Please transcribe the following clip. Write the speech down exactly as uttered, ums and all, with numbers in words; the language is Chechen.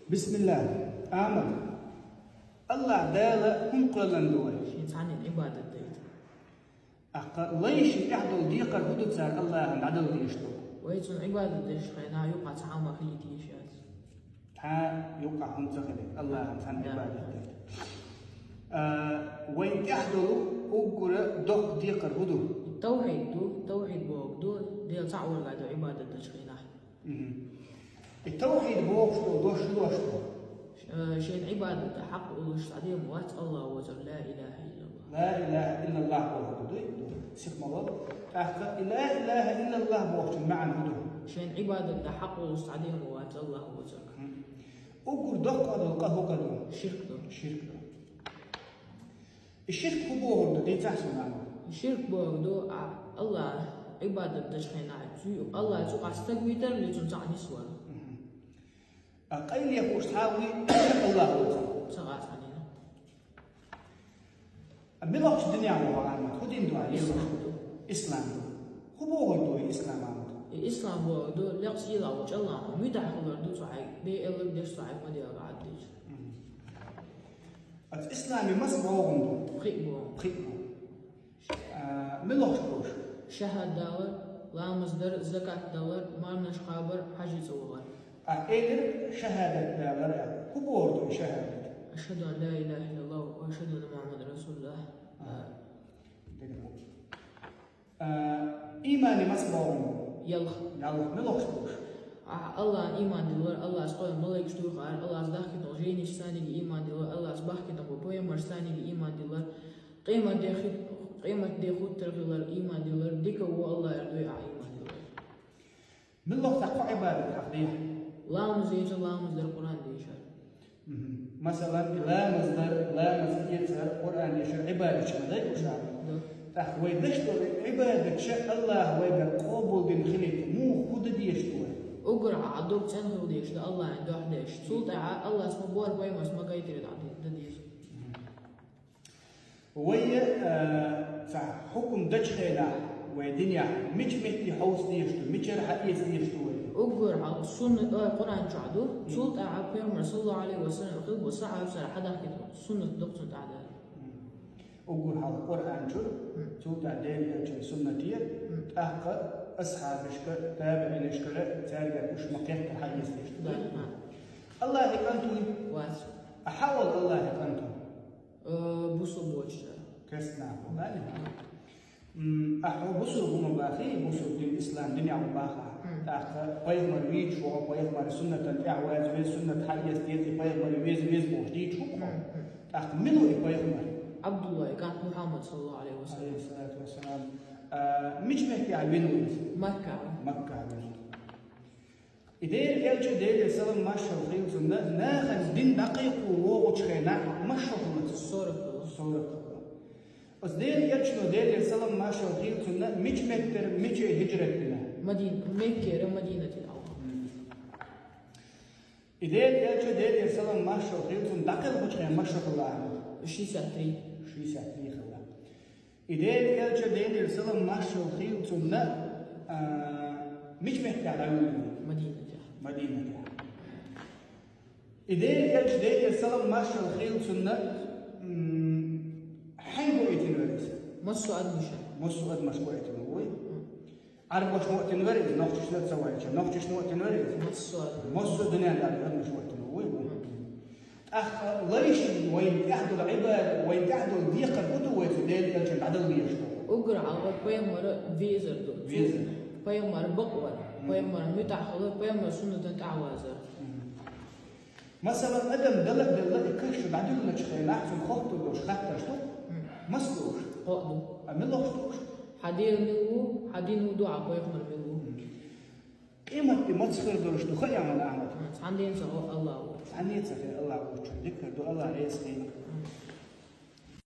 Бисмиллах. Амин. Аллах Дала хӀун кхоьллан ду вай? Шен цхьаннена Ӏибадат дайта. Аккха лайшин тӀехь долу декхар хӀун ду цара Аллахьан дӀадала дезаш ду? Вай цунна Ӏибадат деш хенахь юкъахь цхьа хӀума хилийта йиш яц. Цхьа юкъахь хӀума ца хилийта, Аллахьан цхьанна Ӏибадат дайта. А, вайн тӀехь долу уггара доккха декхар хӀун ду? Тавхьид ду, тавхьид бохург ду, Дела цхьаъ варгахь ду Ӏибадат деш хенахь. Мгм. И тавхьид бохуш долу дош шу дош ду? Э, шен Ӏибадат дан хьакъ волуш цхьа дела вац Аллах воцург, ла илаха иллаллах. Ла илаха иллаллах бохург ду, ду, сиха ма вала. ТӀаккха и ла илаха иллаллах бохучун маьӀна хӀун ду? Шен Ӏибадат дан хьакъ волуш цхьа дела вац Аллах воцург. Мгм. Уггар доккха долу къа хӀун къа ду? Ширк ду. Ширк ду. И ширк хӀун бохург ду, дийцахь суна? Ширк бохург ду, а, Аллах Ӏибадат деш хенахь, цу, Аллах цу къа стаг витар, ли цунна цхьаъ нисвар. Мгм. А къайле хууш цхьа а вуй Аллах воцург? Ца гӀа цхьаннена. А мила ахча дуьнен ву хьо, Ахьмад? ХӀун дин ду хьан? Ислам ду. Ислам ду. ХӀун бохург ду и ислам, Ахьмад? И ислам бохург ду, лекха сийлахь волчу Аллахьан муьтӀахь хилар ду цу хьайга, Дела аьлларг деш цу хьайга ма дела гӀад дича. Мгм. Аса исламе маса бӀогӀам ду? Пхиъ бу. Пхиъ бу. А, мила ахча долуш? Шахьад далар, ламаз дар, закат далар, марнаш кхабар, хьажи цӀа вахар. А, элира шахьадат далар, а. ХӀун бохург ду и шахьадат? Ашхаду ан ла илаха иллаллах ва ашхаду анна Мухаммадан расулуллах. А, дина бу. А, имане маса бӀогӀам бу? Ялх. Ялх. Мила ахча долуш? А, Аллахьан иман дилар, Аллахьас кхоьллина малайкаш дуьйхар, Аллахьас дахкина долу жайнаш саниге иман дилар, Аллахьас бахкина болу пайхамарш саниге иман дилар, къемат де хи-, къемат де хуттар хилар иман дилар, дика ву Аллах яр дуй а иман дилар. Мила ахча кхо Ӏибадат хьахдехьа? Ламаз деча, ламаз дар, Къуръан дешар. Мгм. Масалан, и ламаз дар, ламаз эцар, Къуръан дешар Ӏибадаташ ма дай уьш? Да. ТӀаккха вай деш долу Ӏибадаташ Аллах вайгара къобалдина хилийта муха хӀун дан дезаш ду вай? Уггар а дог цӀена хила дезаш ду Аллахьан дуьхьа деш. Цул тӀаьхьа Аллахьас ма боху, пайхамарс ма гайтира дан деза. Мгм. Вай, э, цхьа хьукум дечу хенахь, вай динехь, мича метте хьовса дезаш ду, мичара хьаэца дезаш ду вай? Уггар хьалха сунна, э, Къуръан чохь ду, цул тӀаьхьа пайхамар, саллаллаху Ӏалайхи ва саллам, хилла болу сахьабашкара хьадахкийта суннат ду цунна тӀехь дара. Уггар хьалха Къуръан чуьра, цул тӀаьхьа Делан элчан суннатера, тӀаккха асхьабашка, табиӀинашкара, цаьргара уьш ма-кхеттара хьаэца дезаш ду. Да, хьа. Аллахьан кӀант вуй? Вац. А хьан олу Аллахьан кӀант ву? Э, бусалба воцуш. Керста нах бу, да? М, ахьа бусалба ма бахий, бусалба дин, ислам динехь ма бахахь. М. ТӀаккха пайхамар вийча ву хьо, пайхамаран суннатан тӀехь ваза веза, суннат хьаэца деза, и пайхамар веза веза бохуш дийча ву хьо. М, м. ТӀаккха мила ву и пайхамар? Ӏабдуллахьан кӀант Мухьаммад, саллаллаху Ӏалайхи ва саллам. Ӏалайхи ссалату вассалам. А, мича мехкехь вина ву иза? Макка. Макка вина. И Делан элча, Делера салам-маршалла хуьлда цунна, нахана дин дӀакхайкхо вогӀучу хенахь, масса шо хилла цунна? Сорок хилла. Сорок хилла. Оцу Делан элчано, Делера салам-маршалла хуьлда цунна, мича меттера, миче хӀижрат дина? Мадин-, Меккера Мадинате дӀавахара. Мгм. И Делан элча, Делера салам-маршалла хуьлда цунна, дӀакхелхачу хенахь масса шо хилла, Ахьмад? Шестьдесят три. Шестьдесят три хилла. И Делан элча, Делера салам-маршалла хуьлда цунна, а, мича мехкехь дӀавуьллина? Мадинатехь. Мадинатехь. И Делан элча, Делера салам-маршалла хуьлда цунна, м, хьаьнга гойтина вара иза? Массо а адамаша. Массо а адамаша гойтина ву вай. М. Ӏарбошна гойтина вара иза, нохчашна а ца вайча. Нохчашна гойтина вара иза? Массо а. Массо а дуьненан тӀехь адамаша гойтина ву вай. М. ТӀаккха лайшна вайна тӀехь долу Ӏибадат, вайна тӀехь долу декхар хӀун ду вай цу Делан элчанна дӀадала дезаш долу? Уггар хьалха пайхамар везар ду. Везар. Пайхамаран бакъвар, мгм, пайхамаран муьтӀахь хилар, пайхамаран суннатан тӀехь вазар. Мгм. Масалан, адам дала а делла, и каш чу дӀадуьллучу хенахь, цунна хоттур долуш хаттарш ду? Мгм. Маса ду уьш? Кхоъ ду. А мила ахча ду уьш? Хьан Дела мила ву, хьан дин хӀун ду, хьан пайхамар мила ву? Мгм. Къематде маца хир долуш ду хаьий хьуна, Ахьмад? Цхьана ден ца гӀо Аллах ву. Цхьана ден ца хир Аллах ву, чуьра дика хир ду, Аллах реза хилла.